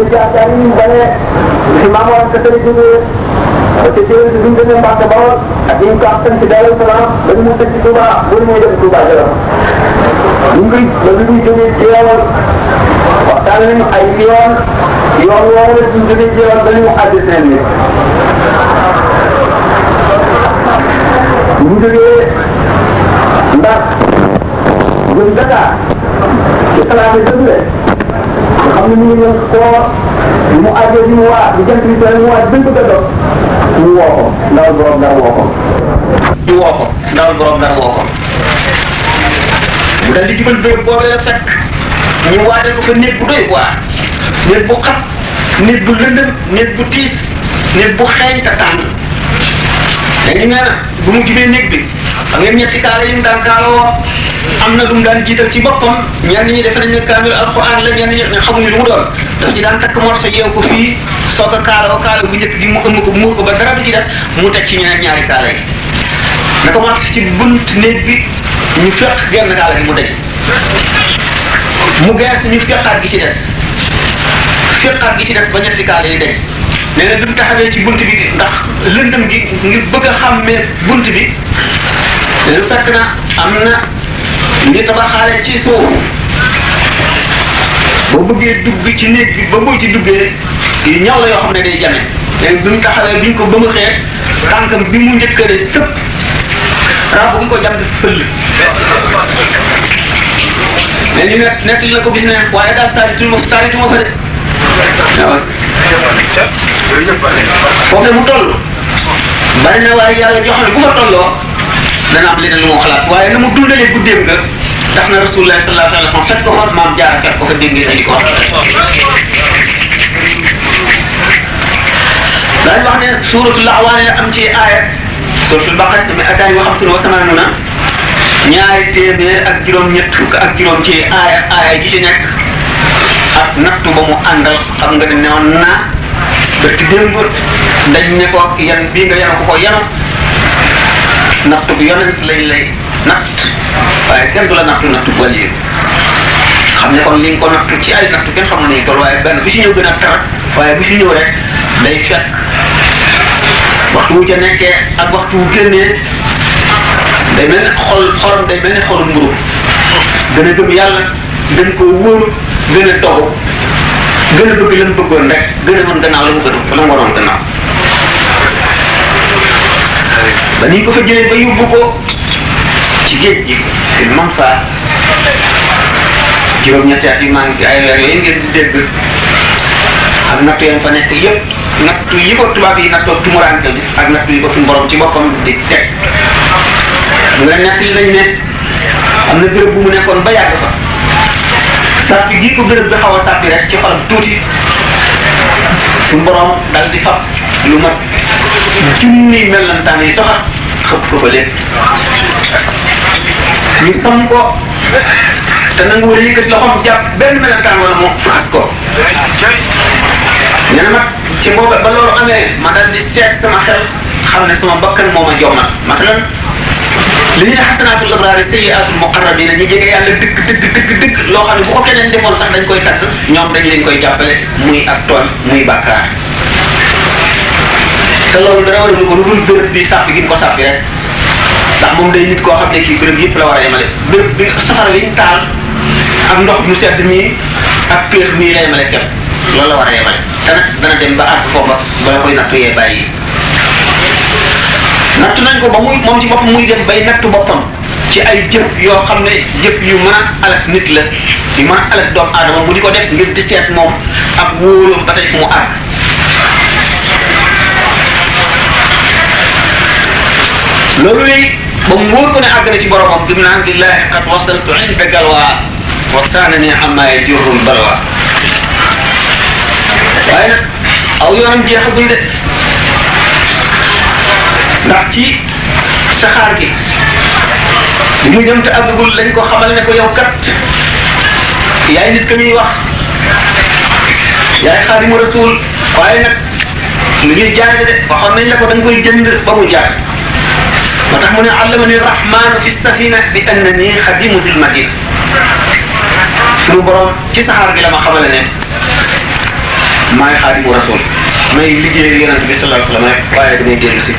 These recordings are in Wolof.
seen jaar-jaar yi ñu bare si maamoon ak sëriñ jógee te sëriñ bi ñu demee Mbacke Bawol ak ñu ko am ci Daaru Salaam ba ñu tëj ci Touba ba ñu dem Touba Jolof ñu ngi ba ñu jógee Jeewal waxtaan nañu ay yoon woowu la ñu jógee Jeewal ba ñu àgg seen nit ñu jógee Ndar jëm Dakar ci salaam yi dëgg nga xam ne ñu ngi leen koo mu àggee bi mu waa di jant bi mu waa bañ ko dëddoo ñu woo ko ndawal borom dara woo ko ñu woo ko ndawal borom dara woo ko mu dal di jubal béréb boobee la fekk ñu waajal ko fa néeg bu doy waar néeg bu xat néeg bu lëndëm néeg bu tiis néeg bu xeeñ te tàng léegi nee na bu mu jubee néeg bi xam ngeen ñetti kaala yi mu daan kaaloo am na lu mu daan jiital ci boppam ñenn ñi defe nañ ne kaamil alquran la ñenn ñi xamuñu lu mu doon daf ci daan takk morso yeew ko fii soog a kaala bu njëkk gi mu ëmb ko muur ko ba dara du ci def mu teg ci ñeneen ñaari kaala yi naka moo tax ci bunt néeg bi ñu fekk genn kaala gi mu daj mu gees ñu fekkaat gi ci des ba ñetti kaala yi daj nee na bi mu taxawee ci bunt bi ndax lëndëm gi ngir bëgg a xàmmee bunt bi lu fekk na am na ñu tabaxaale ci suuf boo bëggee dugg ci néeg bi ba boo ci duggee yi ñaw la yoo xam ne day jame léegi bi mu taxawee bi ñu ko ba mu xee tànkam bi mu njëkkale tëpp rab bu ko jam di fëll mais ñu nekk la ko gis ne waaye daal saaritu ma fa de waaw foofu ne mu toll bari na waaye yàlla jox ne bu fa tolloo dana am leneen lu mu xalaat waaye na mu dundalee guddeem nga tax na rasulullah sallallahu alayhi wa sallam fekk ko fa maam jaara fekk ko fa dégg ngeen di ko wax daañu wax ne suuratul Ahwaani la am ci aaya suuratul Baqara mi ataani wa xamsun wa samaanuna ñaari téeméer ak juróom-ñett fukk ak juróom ci aaya ji ci nekk ak nattu ba mu àndal xam nga ne newoon naa bërki démb dañ ne ko yan bii nga yanu ko yanu nattu bi yonent lañ lay natt waaye kenn du la nattu wali xam ne kon li nga ko nattu ci ay nattu kenn xamul nañu toll waaye benn bi si ñëw gën a tar waaye bi si ñëw rek day fekk waxtu wu ca nekkee ak waxtu wu génnee day mel ne xolam day mel ne xolu mburu gën a gëm yàlla gën koo wóolu gën a dogu gën a bëgg la mu bëggoon rek gën a mën gannaaw la mu waroon gannaaw ba ni ko fa jëlee ba yóbbu ko ci géej gi fi mam fa juróom-ñetti at yi maa ngi ay weer yooyu ngeen di dégg ak nattu yam fa nekk yëpp nattu yi ko tubaab yi nattoo tumuraanke bi ak nattu yi ko suñu borom ci boppam di teg nga nekk li nañ ne am na béréb bu mu nekkoon ba yàgg fa sàppi gii ko béréb bi xaw a sàppi rek ci xolam tuuti suñu borom dal di fab lu mat junni melantaan yi soxat xëpp ko fa lépp ñu sam ko te nangu wala yëkkati loxoom jàpp benn melantaan wala mu xas ko nee na nag ci boobu ba loolu amee ma dal di seet sama xel xam ne sama bakkan moo ma jommal matalan li ñu ne xasanaatul abraari sayyiaatul muqarrabiina ñi jege yàlla dëgg loo xam ne bu ko keneen defoon sax dañ koy takk ñoom dañ leen koy jàppale muy ak tooñ muy bàkkaar te loolu dara war a ko lu dul béréb bi sàppi gi mu ko sàppi rek ndax moom day nit koo xam ne kii béréb yëpp la war a yemale béréb bi safara wi ñu taal ak ndox mu sedd mii ak péex mii la yemale képp loolu la war a yemale te nag dana dem ba àgg foofa bala koy nattu yee bàyyi nattu nañ ko ba muy moom ci boppam muy dem bay nattu boppam ci ay jëf yoo xam ne jëf yu mën a alak nit la yu mën a alak doomu aadama mu di ko def ngir di seet moom ak wóolum ba tey fu mu àgg loolu léegi ba mu wóor ko ne àgg na ci boromam bi mu naan billahi qad wasaltu inda galwa wastaanani amma yajurul balwa waaye nag aw yoonam jeexagul de ndax ci saxaar gi bi muy dem te àggagul lañ ko xamal ne ko yow kat yaay nit ka ñuy wax yaay xaadimu rasul waaye nag lu ñuy jaay de waxoon nañ la ko dañ koy jënd ba mu jaay moo tax mu ne allamani rahmanu fi safina bi annani xadimu dil madina suñu borom ci saxaar gi la ma xamale ne maay xaadimu rasul may liggéey yonent bi sallallahu alayhi wa sallam rek waaye damay dellu si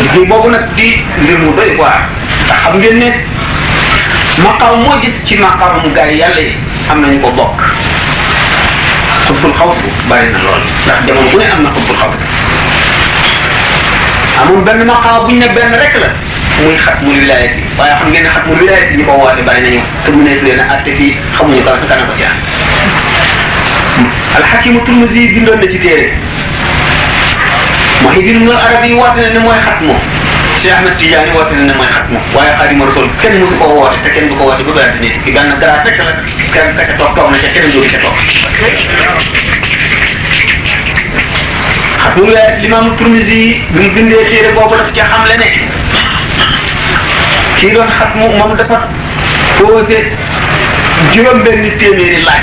liggéey boobu nag di mbir mu doy waar ndax xam ngeen ne maqaam moo gis ci maqaamam gaa yi yàlla yi am nañu ko bokk xutbul xaws bari na lool ndax jamono bu ne am na xutbul xaws amul benn maqaam buñ ne benn rek la muy xatmul wilaayati waaye xam ngeen ne xatmul wilaayati ñi ko woote bari nañu te mu ne si leen a atte fii xamuñu ko kana ko ci am alxakimu turmusi bindoon na ci téere Muhyiddin Ibn Arabi woote na ne mooy xatmu Cheikh Ahmed Tidiane woote na ne mooy xatmu waaye Xaadimu Rasuul kenn mosu ko woote te kenn du ko woote ba bëri nit ki benn garaat rek la kenn ka ca toog na ca keneen jóge ca toog xatmul wilaayati Limaamu Turmusi bi mu bindee téere boobu daf ca xamle ne kii doon xatmu moom dafa posé juróom-benni téeméeri laaj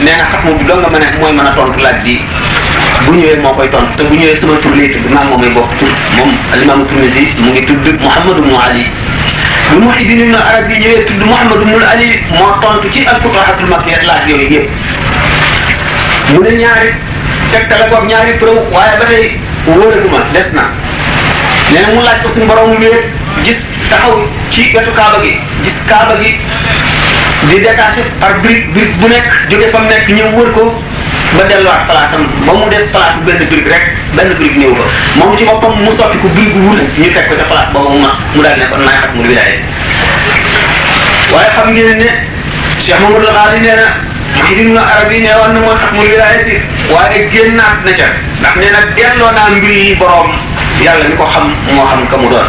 nee na xatmu bi doo nga mën a mooy mën a tontu laaj bi bu ñëwee moo koy tontu te bu ñëwee sama tur lay tudd maa moom may bokk tur moom Al-Imam Tirmidhi mu ngi tudd Muhammad ibn Ali bu Muhyiddin Ibn Arabi ñëwee tudd Muhammad ibn Ali moo tontu ci al-Futuhatul Makkiyya laaj yooyu yëpp mu ne ñaari tegtal ak ñaari preuve waaye ba tey wóoraguma des na nee na mu laaj ko suñu borom mu wéet gis taxaw ci wetu Kaaba gi gis Kaaba gi di détaché par brique bu nekk jóge fa mu nekk ñëw wër ko ba delluwaat place am ba mu des place benn brique rek benn brique ñëw fa moom ci boppam mu soppi ko brique bu wurus ñu teg ko ca place boobu mu daal ne kon maay xatmul wilaayati waaye xam ngeen ne Cheikh Mamadou Ghali nee na Muhyiddin Ibn Arabi nee woon na mooy xatmul wilaayati waaye génnaat na ca ndax nee na delloo naa mbir yi borom yàlla mi ko xam moo xam ka mu doon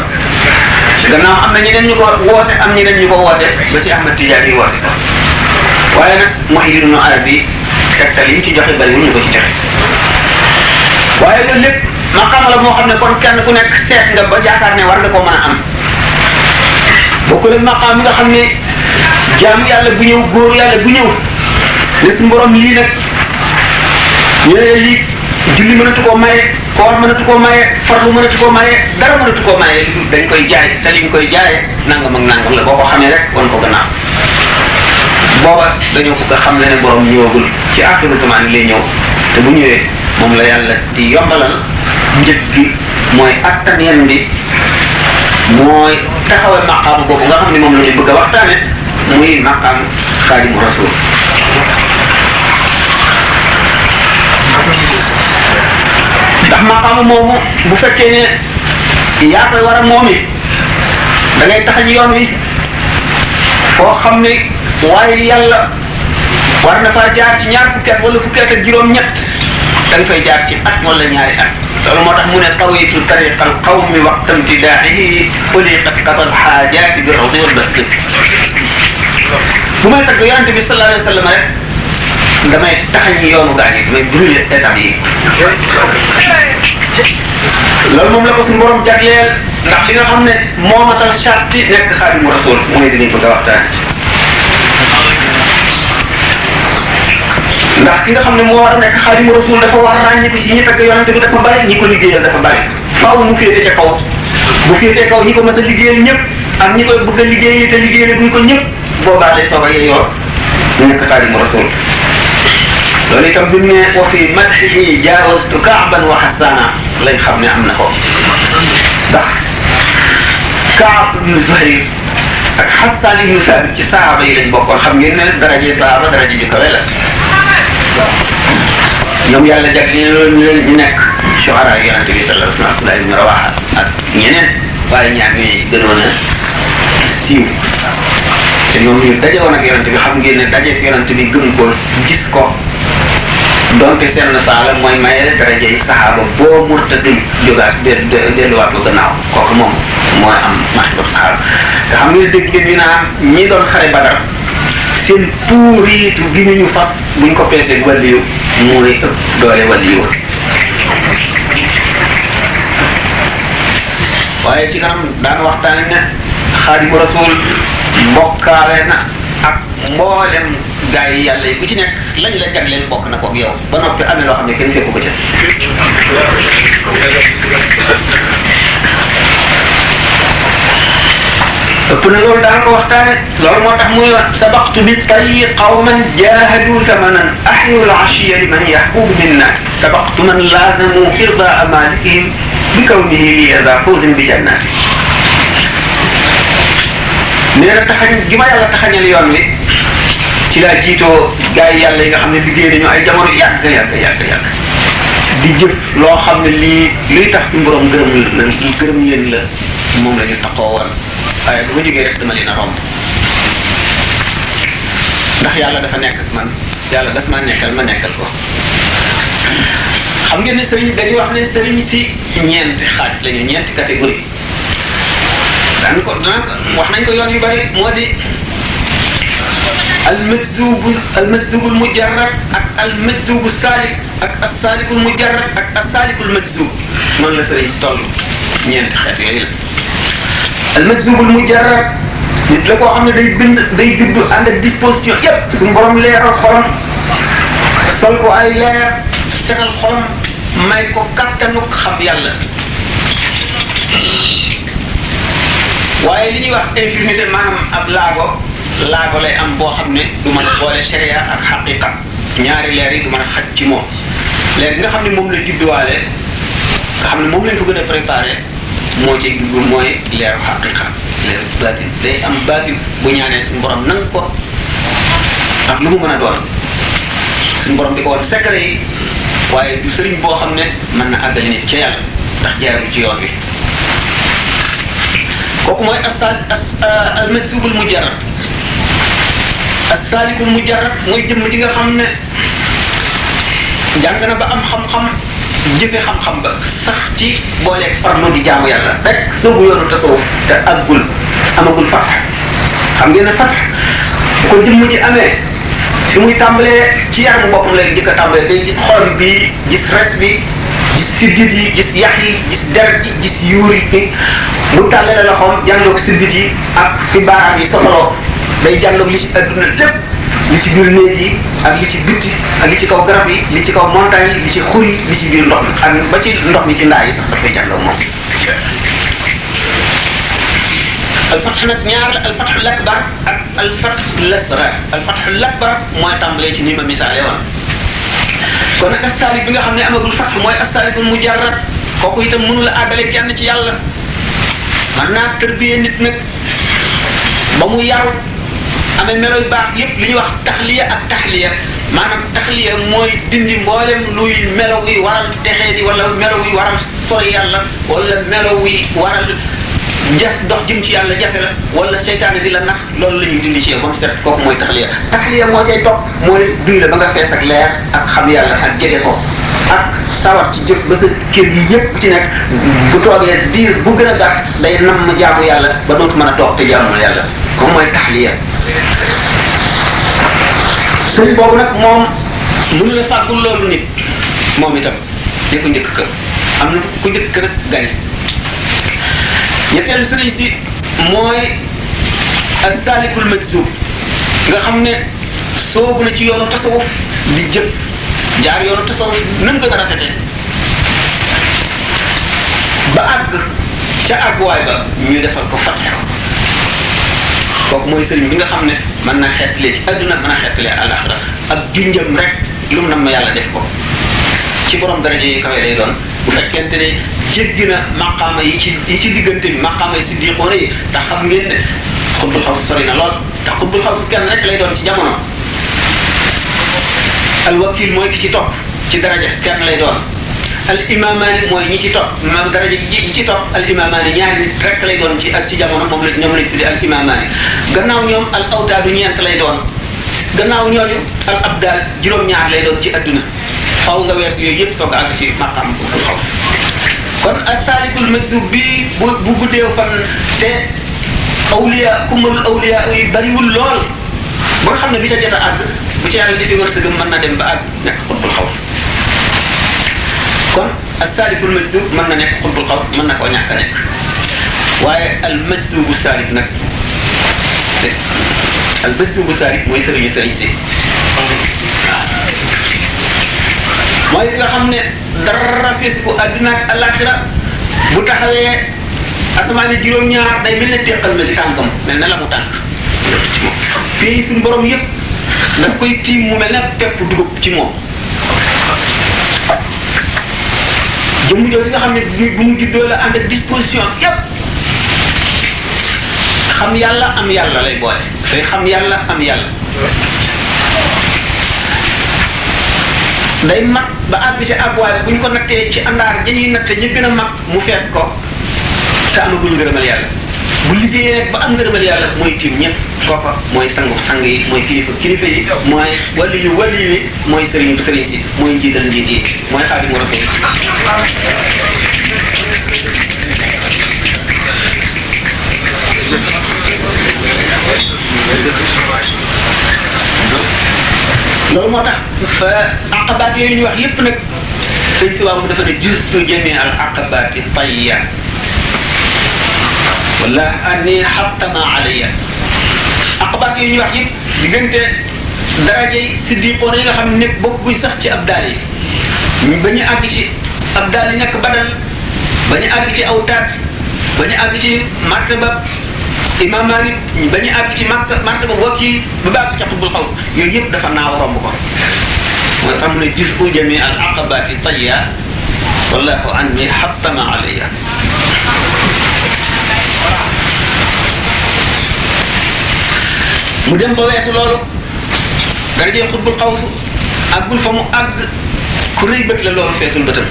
gannaaw am na ñeneen ñu ko woote am ñeneen ñu ko woote ba si Ahmad Tidiane yi woote waaye nag Muhyiddin Ibn Arabi tegtal yi ñu ci joxe bari ñu ko ci joxe waaye loolu lépp maqaam la moo xam ne kon kenn ku nekk seet nga ba jaakaar ne war nga ko mën a am bokkul ak maqaam mi nga xam ne jaamu yàlla bu ñëw góor yàlla bu ñëw ne su borom lii nag ñu ne lii julli mënatu koo maye koor mënatu koo maye farlu mënatu koo maye dara mënatu koo maye dañ koy jaay te liñ koy jaayee nangam ak nangam la boo ko xamee rek wan ko gannaaw booba dañoo bëgg a xam ne borom ñëwagul ci axiru zaman lay ñëw te bu ñëwee moom la yàlla di yombalal njëg gi mooy attan yan bi mooy taxawal maqaam boobu nga xam ne moom la ñu bëgg a waxtaane muy maqaam Xaadimu Rasuul ndax maqaam moomu bu fekkee ne yaa koy war a moomi da ngay taxañ yoon wi foo xam ne waaye yàlla war na faa jaar ci ñaar fukki at wala fukki at ak juróom-ñett da nga fay jaar ci at wala ñaari at loolu moo tax mu ne tawitu tariqal qawmi waqta imtidaahihi uliqat qatal xaajaati bi rawdi wal basti bu may tagg yonente bi sallallahu alayhi wa sallam rek damay taxañ yoonu gaa yi damay brûler étape yi loolu moom la ko suñu borom jagleel ndax li nga xam ne moo matal charte yi nekk Xaadimu Rasuul mooy dinañ bëgg a waxtaan ndax ki nga xam ne moo war a nekk Xaadimu Rasuul dafa war a ràññi ko si ñi tagg yonente bi dafa bari ñi ko liggéeyal dafa bari faaw mu féete ca kaw bu féetee kaw ñi ko mës a liggéeyal ñëpp ak ñi koy bëgg a liggéey te liggéeyal guñ ko ñëpp boobaa lay soog a yeeyoo nekk Xaadimu Rasuul loolu itam bi mu ne wa fi madhihi jaawastu Kaaban wa Hassana lañ xam ne am na ko ndax Kaab ibnu Zuhayr ak Hassan ibnu Saabit ci sahaaba yi lañ bokkoon xam ngeen ne daraje sahaaba daraje ju kawe la ñoom yàlla jagleel loolu ñu nekk shuhara yonente bi sallallahu alayhi wa sallam Abdullah ibn Rawaha ak ñeneen waaye ñaar ñooñu ci gënoon a siiw te ñoom ñu daje woon ak yonente bi xam ngeen ne daje ak yonente bi gëm ko gis ko donte seen saala mooy maye daraje yi saxaaba boo murtadul jógaat delluwaat ko gannaaw kooku moom mooy am martaba saxaaba te xam nga dégg ngeen ñu naan ñi doon xare Badar seen puuriitu gi ñu fas buñ ko peesee wàlliyu mooy ëpp doole wàlliyu waaye ci kanam daan waxtaane ne Xaadimu Rasuul mbokkaale na ak mboolem gaa yi yàlla yi ku ci nekk lañ la jagleel bokk na koog yow ba noppi amee loo xam ne kenn fekku ko ca ëpp na loolu daan ko waxtaane loolu moo tax muy wax sabaqtu bi tayyi qawman jahadu thamanan ahyu al-ashiya liman yahbubu minna sabaqtu man lazamu irdaa malikihim bi kawnihi li yarda fawzin bi jannati nee na taxañ gi ma yàlla taxañal yoon wi ci laa jiitoo gars yi yàlla yi nga xam ne liggéey nañu ay jamono yàgg di jëf loo xam ne lii luy tax suñu borom gërëm yéen la moom la ñu taxoo woon waaye bu ma jógee rek dama leen a romb ndax yàlla dafa nekk ak man yàlla daf ma nekkal ma nekkal ko xam ngeen ne sëriñ dañuy wax ne sëriñ si ñeenti xaaj lañu ñeenti catégorie daan ko wax nañ ko yoon yu bari moo di almajzubul mujarrad ak almajzubu salik ak assalikul mujarrad ak assalikul majzub noonu la sëriñ si toll ñeenti xeet yooyu la almajzubul mujarrad nit la koo xam ne day juddu ànd ak disposition yépp suñu borom leeral xolam sol ko ay leer setal xolam may ko kattanuk xam yàlla waaye li ñuy wax infirmité maanaam ab laago lay am boo xam ne du mën a boole sharia ak xaqiqa ñaari leer yi du mën a xaj ci moom leer gi nga xam ne moom la judduwaale nga xam ne moom lañ ko gën a préparé moo ci dugg mooy leeru xaqiqa leeru baatin day am baatin bu ñaanee suñu borom nang ko ak lu mu mën a doon suñu borom di ko woon secret yi waaye du sëriñ boo xam ne mën na àggali nit ca yàlla ndax jaarul ci yoon wi kooku mooy al-majzubul mujarrad as-salikul mujarrad mooy jëmm ji nga xam ne jàng na ba am xam-xam jëfe xam-xam ba sax ci booleeg farlu di jaamu yàlla rek soobu yoonu tasawuf te amagul fatx xam ngeen ne fatx bu ko jëmm ji amee fi muy tàmbalee ci yaramu boppam lay jëkk a tàmbalee day gis xolam bi gis res bi gis siddit yi gis yax yi gis deret yi gis yuur yi bu tàllalee loxoom jànloog siddit yi ak fi baaraam yi sofaloo day jànloog li ci adduna lépp li ci biir néeg yi ak li ci bitti ak li ci kaw garab yi li ci kaw montagne yi li ci xur yi li ci biir ndox mi ak ba ci ndox mi ci ndaa yi sax dafay jànloog moom alfatx nag ñaar la alfatxul akbar ak alfatxul asgar alfatxul akbar mooy tàmbalee ci ni ma misaale woon kon nag assaalik bi nga xam ne amagul fatx mooy assaalikul mujarrad kooku itam mënu la àggale kenn ci yàlla man naa tërbiyee nit nag ba mu yaru amee melo yu baax yépp li ñuy wax taxliya ak taxliya maanaam taxliya mooy dindi mboolem luy melo wuy waral texee di wala melo wuy waral sori yàlla wala melo wuy waral dox jëm ci yàlla jafe la wala seytaane di la nax loolu la ñuy dindi ci yow ba mu set kooku mooy taxliya moo cay topp mooy duy la ba nga fees ak leer ak xam yàlla ak jege ko ak sawar ci jëf ba sa kër yi yépp ci nekk bu toogee diir bu gën a gàtt day nam jaamu yàlla ba dootu mën a toog te jaamul yàlla kooku mooy taxliya sëñ boobu nag moom mënu la fàggul loolu nit moom itam di ko njëkk ka am na ku njëkk ka nag gañe ñetteelu sëriñ si mooy as-salikul majzub nga xam ne soobu na ci yoonu tasawuf di jëf jaar yoonu tasawuf nam gën a rafete ba àgg ca àgguwaay ba ñu defal ko fatxe kooku mooy sëriñ bi nga xam ne mën na xeetlee ci adduna mën a xeetlee alaxira ak junjam rek lu mu nam ma yàlla def ko ci borom daraja yi kawe lay doon bu fekkente ne jéggi na maqaama yi ci diggante bi maqaama yi siddiqoona yi ndax xam ngeen ne xutbul xaws sori na lool ndax xutbul xaws kenn rek lay doon ci jamono al wakil mooy ki ci topp ci daraja kenn lay doon al imamaani mooy ñi ci topp ma daraja ñi ci topp al imamaani ñaari nit rek lay doon ci ak ci jamono moom la ñoom lañ tuddee al imamaani gannaaw ñoom al awtaadu ñeent lay doon gannaaw ñooñu al abdal juróom-ñaar lay doon ci adduna faw nga wees yooyu yëpp soo ko àgg si maqam xutbul xaws kon as-salikul majzub bi bu guddeew fan te awliya kumalul awliya yi bariwul lool ba nga xam ne bi ca jot a àgg bu ca yàlla defee wërsëgam mën na dem ba àgg nekk xutbul xaws kon as-salikul majzub mën na nekk xutbul xaws mën na koo ñàkk a nekk waaye al majzubu salik nag al majzubu salik mooy sëriñ si mooy bi nga xam ne dara fees ko àdduna ak alaxira bu taxawee asamaan yi juróom-ñaar day mel ne teqal na ci tànkam mel na la mu tànk ci moom pays suñu borom yëpp daf koy tiim mu mel ne pepp dugub ci moom jëmm jooju nga xam ne bu mu juddoo la ànd ak disposition yëpp xam yàlla am yàlla lay boole day xam yàlla am yàlla day mat ba àgg ci àgguwaay bu ñu ko nattee ci àndaar ja ñuy natte ñi gën a mag mu fees ko te amagul ngërëmal yàlla bu liggéeyee nag ba am ngërëmal yàlla mooy tiim ñëpp kooka mooy sangu sang yi mooy kilifa yi mooy wali yu mooy sëriñ si mooy njiital njiit yi mooy Xaadimu Rasuul loolu moo tax aqabaat yooyu ñu wax yépp nag sëñ Tuubaa moom dafa ne justu jami al aqabaati tayya wala anni xattama alayya aqabaat yooyu ñu wax yépp diggante darajey siddiqoon yi nga xam ne nekk bokk buy sax ci ab daal yi ba ñu àgg ci ab daal yi nekk badal ba ñu àgg ci awtaat ba ñu àgg ci martaba imam Malik ba ñu àgg ci martaba wakki ba bàgg ca xutbul xaws yooyu yëpp dafa naaw romb ko mooy xam ne gis u jami al aqabati tayya wallahu anni xattama alayya mu dem ba weesu loolu darajee xutbul xaws àggul fa mu àgg ku rëy bët la loolu feesul bëtam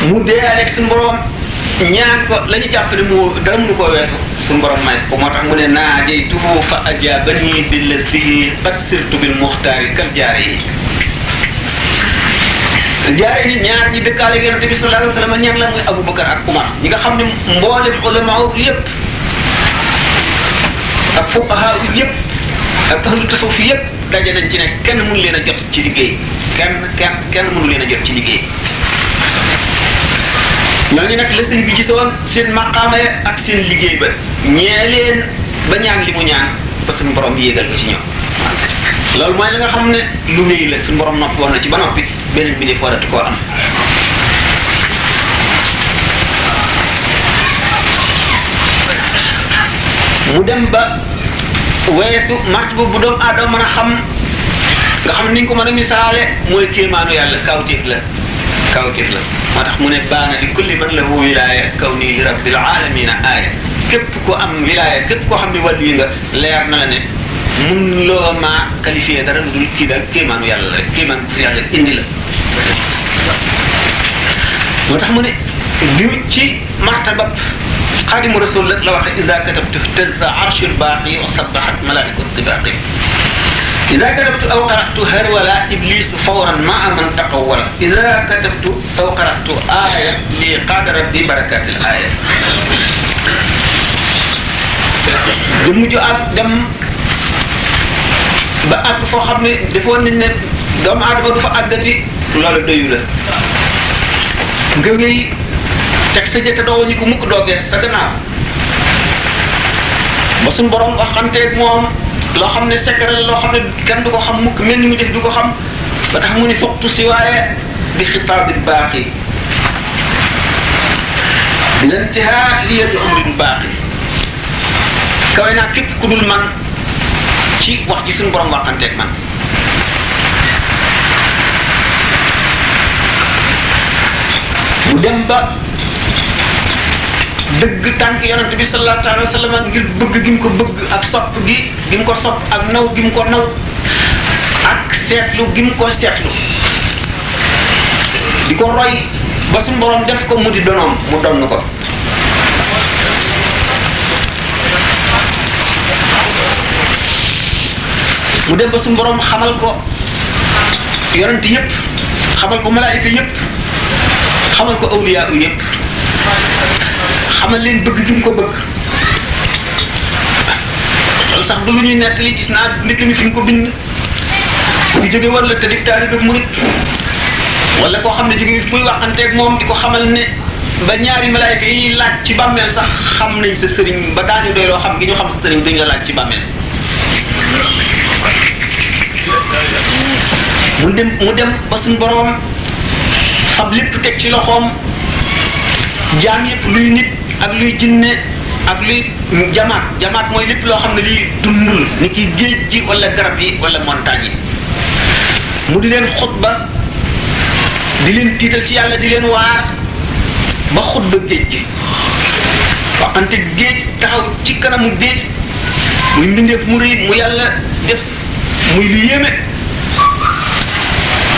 mu dee rek suñu borom ñaan ko la ñu jàpp ne mu dara mënu koo weesu suñu borom may ko moo tax mu ne naajaytuhu fa ajabani billadihi qad sirtu bil muxtaari kal jaare yi jaare ni ñaar ñi dëkkaale yonent bi sallallahu alayhi wa sallam ñan la muy Aboubacar ak Umar ñi nga xam ne mboolem ulama yëpp ak fuqaha yëpp ak ahlu tasawuf yëpp daje nañ ci ne kenn mënu leen a jot ci liggéey kenn mënu leen a jot ci liggéey ñooñu nag la sëñ bi gisoon seen maqaama ak seen liggéey ba ñee leen ba ñaan li mu ñaan ba suñu borom yéegal ko ci ñoom loolu mooy la nga xam ne lu wéy la suñu borom noppi woon na ci ba noppi beneen bi def waratu koo am mu dem ba weesu martaba bu doomu aadama mën a xam nga xam ni ñu ko mën a misaale mooy kéemaanu yàlla kawtéef la moo tax mu ne baana li kulli man lahu wilaaya kaw nii li rabbil alamina aaya képp ko am wilaaya képp koo xam ne wàllu yi nga leer na la ne mun loo maa qualifié dara lu dul kii daal kéemaanu yàlla la rek kéemaan bu yàlla indi la moo tax mu ne bi ci martabab xaadimu rasul la waxe ida katabtu tazza arshul baaqi wa sabbahat malaikatu tibaaqi ida katabtu aw qara'tu harwala iblisu fawran maa man taqawwala ida katabtu aw qara'tu aaya li qadara bi barakatil aaya du mujj ak dem ba àgg foo xam ne defoon nañ ne doomu aadama du fa àggati loolu doyu la nga wéy teg sa jëte doo wañu ko mukk doo gees sa gannaaw ba suñu borom waxanteeg moom loo xam ne secret la loo xam ne kenn du ko xam mukk mel ni mu def du ko xam ba tax mu ni foqtu si waaye bi xitaabil baaqi bi lantihaa li yadi umril baaqi kawe naa képp ku dul man ci wax ji suñu borom waxanteeg man mu dem ba dëgg tànk yonent bi sallallahu alayhi wa sallam ngir bëgg gi mu ko bëgg ak sopp gi mu ko sopp ak naw gi mu ko naw ak seetlu gi mu ko seetlu di ko roy ba suñu borom def ko mu di donoom mu donn ko mu dem ba suñu borom xamal ko yonent yépp xamal ko malaayika yépp xamal ko awliya yépp xamal leen bëgg gi mu ko bëgg loolu sax du lu ñuy nettali gis naa nit mi fi mu ko bind bu jóge war la te di taalibe murit wala koo xam ne jóge muy waxanteeg moom di ko xamal ne ba ñaari malaayika yi laaj ci bàmmeel sax xam nañ sa sëriñ ba daañu doy loo xam gi ñu xam sa sëriñ duñ la laaj ci bàmmeel mu dem ba suñu boroom fab lépp teg ci loxoom jaam yëpp luy nit ak luy jinne ak luy jamaat mooy lépp loo xam ne lii dundul ni ki géej gi wala garab yi wala montagne yi mu di leen xutba di leen tiital ci yàlla di leen waar ba xutba géej gi waxante géej taxaw ci kanamu géej muy mbindeef mu rëy mu yàlla def muy lu yéeme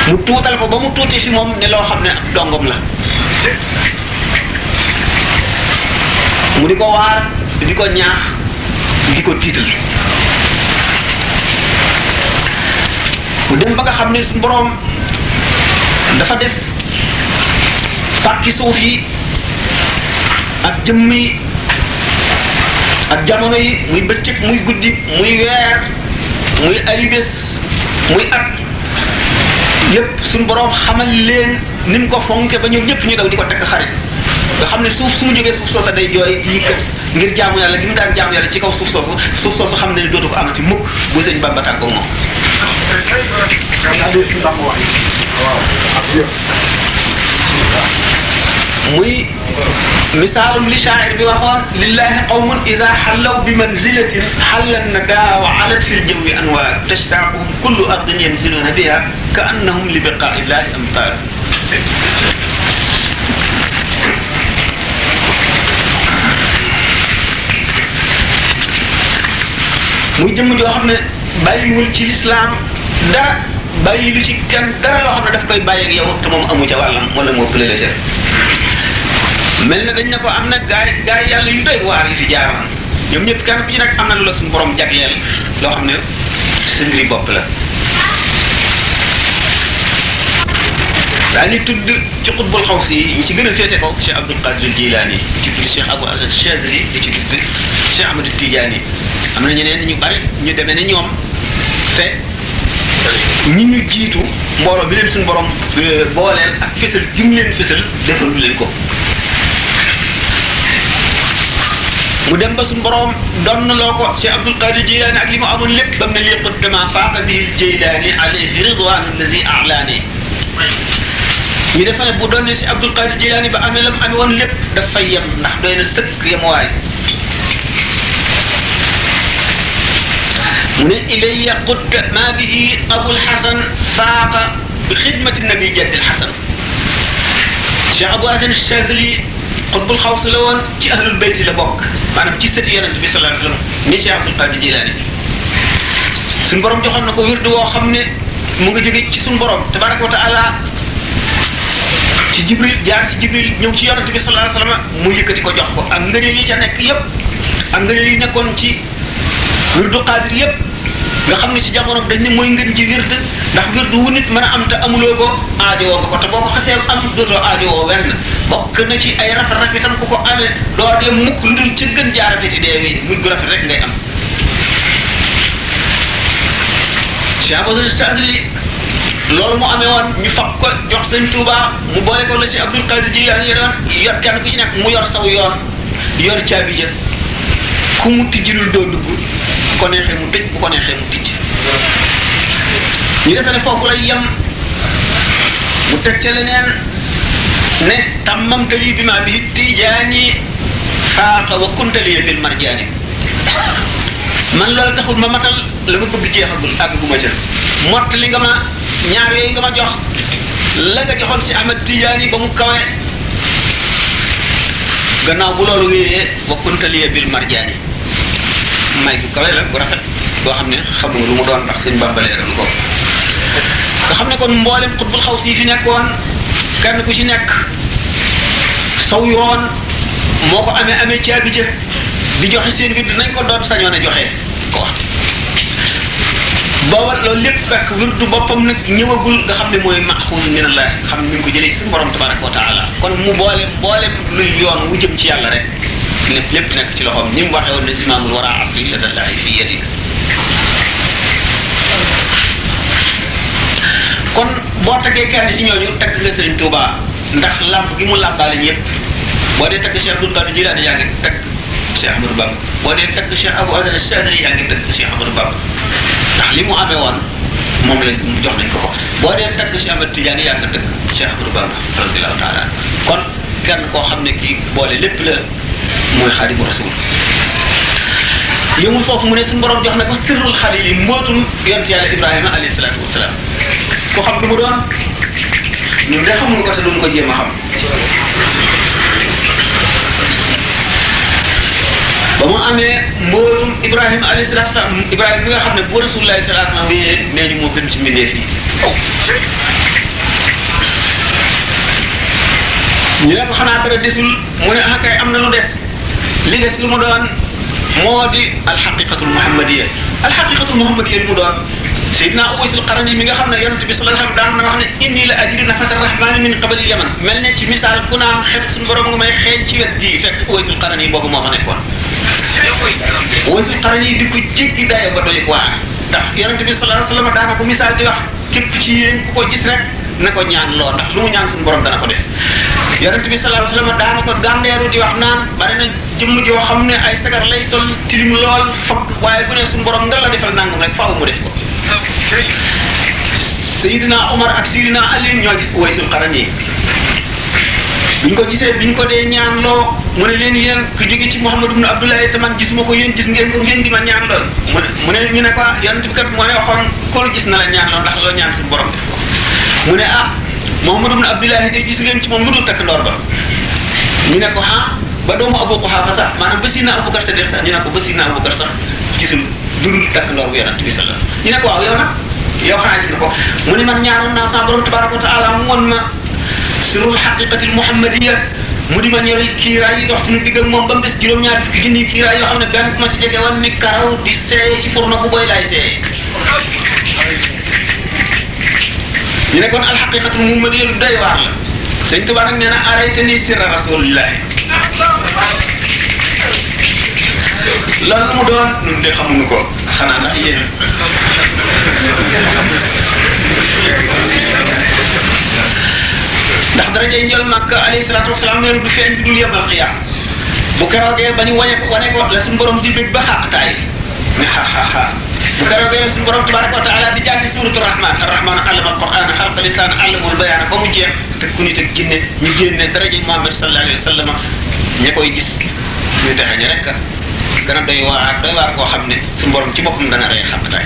mu tuutal ko ba mu tuuti si moom ne loo xam ne ak dongom la mu di ko waar di ko ñaax di ko tiital mu dem ba nga xam ne suñu boroom dafa def pàkki suuf yi ak jëmm yi ak jamono yi muy bëccëg muy guddi muy weer muy ay bés muy at yépp suñu boroom xamal leen ni mu ko fonke ba ñoom ñëpp ñu daw di ko tekk xarit nga xam ne suuf su mu jógee suuf soosa day jooy di kër ngir jaamu yàlla gi mu daan jaamu yàlla ci kaw suuf soosu xam ne dootu ko amati mukk bu sëñ Bamba tàggoo moom muy misaalum li shaa'ir bi waxoon lillahi qawmun ida xallaw bi manzilatin xalla nadaa wa alat fi ljawi anwaar tashtaaquhum kullu ardin yanziluuna biha ka annahum li biqaa illahi amtaar muy jëmm joo xam ne bàyyiwul ci lislaam dara bàyyi lu ci kenn dara loo xam ne daf koy bàyyi ak yow te moom amu ca wàllam wala moo pële la mel na dañ ne ko am na gaay yàlla yu doy waar yi fi jaaroon ñoom ñëpp kenn ku ci nekk am na lu la suñu borom jagleel loo xam ne sa mbiri bopp la daañu tudd ci xutbul xaw si ñu ci gën a féete ko Cheikh Abdul Qadir Jilani di ci tudd Cheikh Abou Hasan Chadili di ci tudd Cheikh Ahmad Tidiane am na ñeneen ñu bari ñu demee ne ñoom te ñi ñu jiitu mbooloo bi leen suñu borom booleel ak fësal gi mu leen fësal defal leen ko mu dem ba suñu borom donn loo ko Cheikh Abdul Qadir Jilani ak li mu amoon lépp ba mu ne lii qudama faaqa bihi Jilani alayhi ridwanu allazi a'lani ñu defa ne bu doonee si Abdul Qadir Jilani ba amee lam amee woon lépp daf fay yem ndax doy na sëkk yemuwaay mu ne ilayya qudda ma bihi Abul Hasan faaqa bi xidmati nabi jaddil Hasan Cheikh Abou Hasan Chadili xutbul xaws la woon ci ahlul bayti la bokk maanaam ci sëti yonent bi sallallahu alayhi wa sallam ni Cheikh Abdul Qadir Jilani suñu borom joxoon na ko wirdu woo xam ne mu nga jóge ci suñu borom tabaraka wa taala ci Jibril jaar ci Jibril ñëw ci yonent bi sallallahu alayhi wa sallam mu yëkkati ko jox ko ak ngëneel yi ca nekk yépp ak ngëneel yi nekkoon ci wirdu Qadir yépp nga xam ne si jamono dañ ne mooy ngën ji wird ndax wird wu nit mën a am te amuloo ko aajowoo nga ko te boo ko xasee am dootoo aajowoo wenn bokk na ci ay rafet itam ku ko amee doo dee mukk lu dul ci gën jaa rafeti dee wi mujj gu rafet rek ngay am Cheikh Abou Chadili loolu mu amee woon ñu fab ko jox Sëñ Tuuba mu boole ko la si Abdul Qadir Jilani yor kenn ku ci nekk mu yor saw yoon yor caabi ja ku mu tijjilul doo dugg bu ko neexee mu tëj bu ko neexee mu tijj ñu defee ne foofu lay yem mu teg ca leneen ne tammamtali bi ma bi tijaani faaqa wa kuntali bil marjaani man loolu taxul ma matal la ma bëgg jeexagul àgguma ca mott li nga ma ñaar yooyu nga ma jox la nga joxoon si Ahmad Tijaani ba mu kawe gannaaw bu loolu wéyee wa kuntali bil marjaani may bu kawe la bu rafet boo xam ne xamu lu mu doon ndax sëñ Bàmba leeral ko nga xam ne kon mboolem xutbul xaw si fi nekkoon kenn ku ci nekk saw yoon moo ko amee caabi jë di joxe seen wird nañ ko doon sañoon a joxe ko wax booba loolu lépp fekk wirdu boppam nag ñëwagul nga xam ne mooy maxuus min Allah xam ne mi ngi ko jëlee ci suñu borom tabaraka wa taala kon mu boolem luy yoon wu jëm ci yàlla rek lépp nekk ci loxoom ni mu waxee woon ne zimaamul wara asri ladallahi fi yadi kon boo taggee kenn si ñooñu tagg nga Sëriñ Tuuba ndax làmp gi mu làmbaale ñëpp boo dee tagg Cheikh Abdul Qadir Jilani yaa ngi tagg Cheikh Ahmadou Bamba boo dee tagg Cheikh Abou Hasan Chadili yaa ngi tagg Cheikh Ahmadou Bamba ndax li mu amee woon moom lañ jox nañ ko boo dee tagg Cheikh Ahmad Tidiane yaa ngi tagg Cheikh Ahmadou Bamba radiyallahu taala kon kenn koo xam ne kii boole lépp la mooy xaadimu rasul yëmul foofu mu ne suñu borom jox na ko sirrul xalil yi mbootum yonent yàlla Ibrahima alayhi salaatu wasalaam ko xam lu mu doon ñun de xamuñu ko te duñ ko jéem a xam ba mu amee mbootum Ibrahima alayhi salaatu wasalaam Ibrahima bi nga xam ne bu rasulullahi salaatu wasalaam wéyee nee ñu moo gën ci mbindeef yi ñu ne ko xanaa dara desul mu ne ah kay am na lu des li des lu mu doon moo di alxaqiqatul muhammadiya alxaqiqatul muhammadiya li mu doon Seydina Uwaysul Qarani mi nga xam ne yonent bi sallallahu alayhi wasallam daan na wax ne inni la ajidu nafata rahmani min qabali yaman mel ne ci misaal ku naan xet suñu borom nga may xeeñ ci wet gii fekk Uwaysul Qarani boobu moo fa nekkoon Uwaysul Qarani di ko jéggi dayo ba doy waar ndax yonent bi sallallahu alayhi wasallam daana ko misaal di wax képp ci yéen ku ko gis rek na ko ñaan loo ndax lu mu ñaan suñu borom dana ko def yonent bi sallallahu alayhi wasallam daana ko gàndeeru di wax naan bari na jëmm joo xam ne ay sagar lay sol tilim lool fokk waaye bu ne suñu borom nga la defal nangam rek faaw mu def ko Seydina Omar ak Seydina Ali ñoo gis Uwaysul Qarani biñ ko gisee biñ ko dee ñaan loo mu ne leen yéen ku jóge ci Muhammad ibn Abdullah te man gisuma ko yéen gis ngeen ko ngeen di ma ñaan lool mu ne ñu ne ko yonent bi kat moo ne waxoon ko gis na la ñaan loo ndax loo ñaan suñu borom def ko mu ne ah Muhammad ibn Abdullah de gisu leen ci moom lu dul takk ndoor ba ñu ne ko ah ba doomu Abu Quhafa sax maanaam ba Sidna Abubakar Sadiq sax ñu ne ko ba Sidna Abubakar sax gisul lu dul takk ndoor bu yonent bi sallallahu alayhi wasallam ñu ne ko waaw yow nag yow xanaa gis nga ko mu ne man ñaanoon naa sama borom tabaraka wa taala mu won ma sirrul haqiqatil muhammadiyya mu di ma ñoril kiiraay yi dox suñu digg ak moom ba mu des juróom-ñaari fukki junni kiiraay yoo xam ne benn ku ma si jege woon ni karaw di seey ci furna bu boy laay seey ñu ne kon alxaqiqatul muhammadiyya lu doy waar la sëñ Tuubaa nag nee na araytani sirra rasulillahi loolu lu mu doon ñun de xamuñu ko xanaa ndax yéen ndax darajay njël Makka alayhi salaatu wasalaam nee na du feeñ du dul yemal xiyaam bu keroogee ba ñu wane ko la suñu borom di bég ba xàqtaay ne xa bu keroogee la suñu borom tabaraka wa taala di jàngi suuratu rahman arrahman allama alquran xalaqal insaan allamahul bayaana ba mu jeex te ku nit ak jinne ñu génne darajay Muhammad sallallahu alayhi wa sallam ña koy gis ñu texe ña rek gën a doy waar koo xam ne suñu borom ci boppam dana rey xàqtaay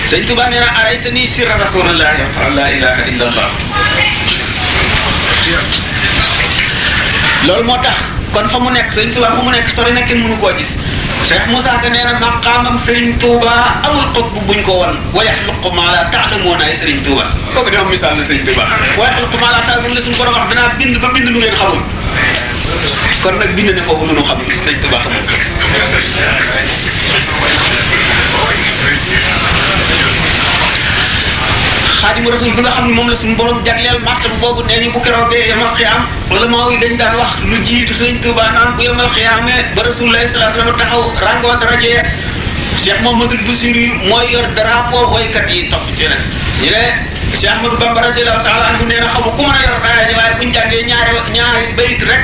sëñ Tuba nee na araytani sirra rasulillahi la ilaha illa allah loolu moo tax kon fa mu nekk sëñ Tuba fa mu nekk sori na kenn mënu koo gis Cheikh Moussa Ka nee na maqaamam Serigne Touba amul xutb buñ ko wan wa yaxluqu maa laa ta'lamuuna ay Serigne Touba kooku dama misaal na Serigne Touba wa yaxluqu maa laa ta'lamuuna la suñu borom wax danaa bind ba bind lu ngeen xamul kon nag bind ne foofu lu nu xamul Serigne Touba xamul Xaadimu Rasul bi nga xam ne moom la suñu borom jagleel martaba boobu nee ñu bu keroogee yamal xiyaam wala maa yi dañ daan wax lu jiitu Sëriñ Tuubaa naan bu yamal xiyaamee ba Rasulullah sallallahu alayhi wa sallam taxaw rangoo daraje Cheikh Mouhamadoul Bachir mooy yor drapeau woykat yi topp ci nag ñu ne Cheikh Ahmadou Bamba radiyallahu taala anhu nee na xamu ku mën a yor raaya ji waaye buñ jàngee ñaari bayit rek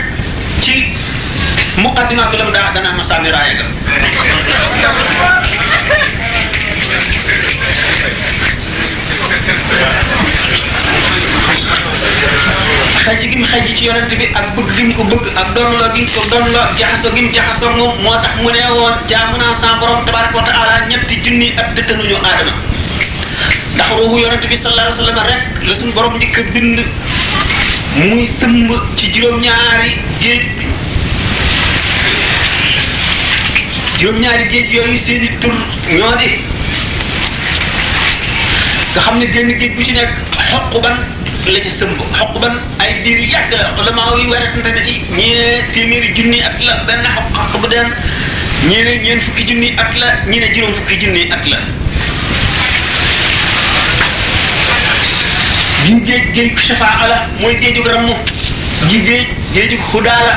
ci muqaddimaatu lam dana ma sànni raaya ga xaj gi mu xaj ci yonent bi ak bëgg gi mu ko bëgg ak doonloo gi mu ko doonloo jaxasoo gi mu jaxasoo moom moo tax mu ne woon jaamu naa sa borom tabaraka wa taala ñetti junni at dëttanuñu aadama ndax ruuxu yonent bi sallallahu alayhi wa sallam rek la suñu borom njëkk a bind muy sëmb ci juróom-ñaari géej yooyu seeni tur ñoo di nga xam ne génn géej bu ci nekk xoq ban la ca sëmb xoq ban ay diir yu yàgg la wala maa yu weretante na ci ñii ne téeméeri junni at la benn xoq bu den ñii ne ñeent fukki junni at la ñii ne juróom fukki junni at la ji géej shafaa la mooy géejug rammu ji géejug hudaa la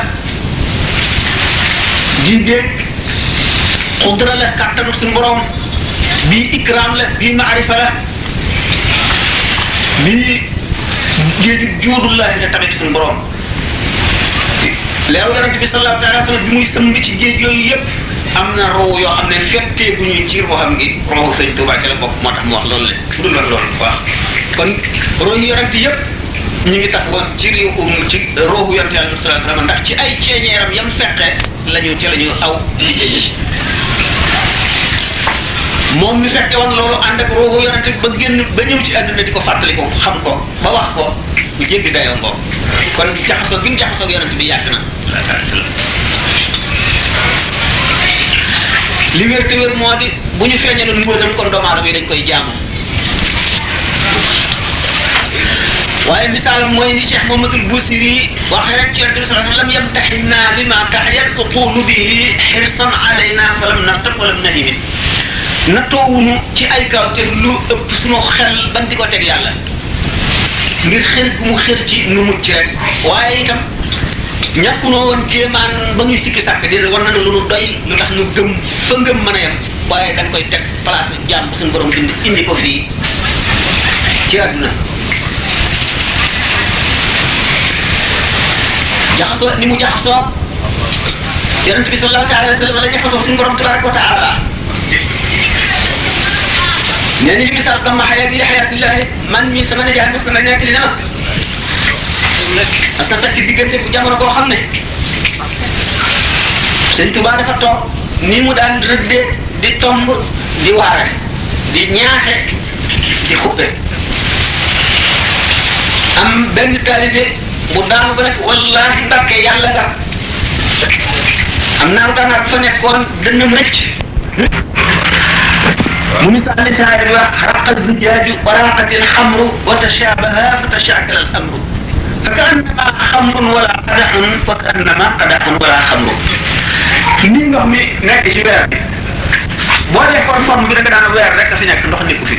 ji géej xudra la kàttanu suñu borom bii ikraam la bii maarifa la bii géejug juudullahi la tamit suñu borom leeru yonent bi sallallahu alayhi wa sallam bi muy sëmb ci géej yooyu yëpp am na roo yoo xam ne fettee bu ñuy ciir boo xam ngi roo sëñ Tuubaa ci la bokk moo tax mu wax loolu le bu dul woon loolu waaw kon roo yi yonent yëpp ñu ngi tax woon ci ruuxu yonent Yàlla sallallahu alayhi wasallam ndax ci ay ceeñeeram yam fekkee ci la ñu aw moom mi fekke woon loolu ànd ak ruuxu yonent ba génn ba ñëw ci àdduna di ko fàttali ko xam ko ba wax ko lu jéggi dayoo ngoo kon jaxasoo gi mu jaxasoo ak yonent bi yàgg na li wér te wér moo di bu ñu feeñaloon mbóotam kon doomu aadama yi dañ koy jaamu waaye misaal mooy ni Cheikh Mouhamadoul Bousiri waxee rek ci yonent bi sallallahu alayhi wa sallam lam yamtaxinna bima taxyat uqulu bihi xirsan alayna falam nartab walam nahimi nattoowuñu ci ay kawte lu ëpp suñu xel ban di ko teg yàlla ngir xër gu mu xër ci nu mucc rek waaye itam ñàkkunoo woon kéemaan ba ñuy sikki sàkk di war na lu nu doy lu tax nu gëm fa ngëm mën a yem waaye dañ koy teg place jàmm suñu borom indi ko fii ci àdduna jaxasoo ni mu jaxasoo yonent bi sallallahu alayhi wa sallam la jaxasoo suñu borom tabaraka wa taala nee ni misaal dama xayaati xayaatillahi man mi sama nijaay mos na nekk li ne ma parce que fekk diggante bu jamono boo xam ne Sëñ Tuubaa dafa toog ni mu daan rëddee di tomb di waare di ñaaxe di xuppe am benn taalibe bu daanu ba nekk wallahi Mbàkke yàlla nga am naa gànnaar fa nekkoon dënnam rëcc mu misaal li saa yi wax raqa zujaaju wa raqat al xamru wa tashabaha fa tashakala al amru fa kaannama xamrun wala qadaxun fa kaannama qadaxun wala xamru nii ndox mi nekk ci weer bi boo defoon forme bi da nga daan weer rek a fi nekk ndox nekku fi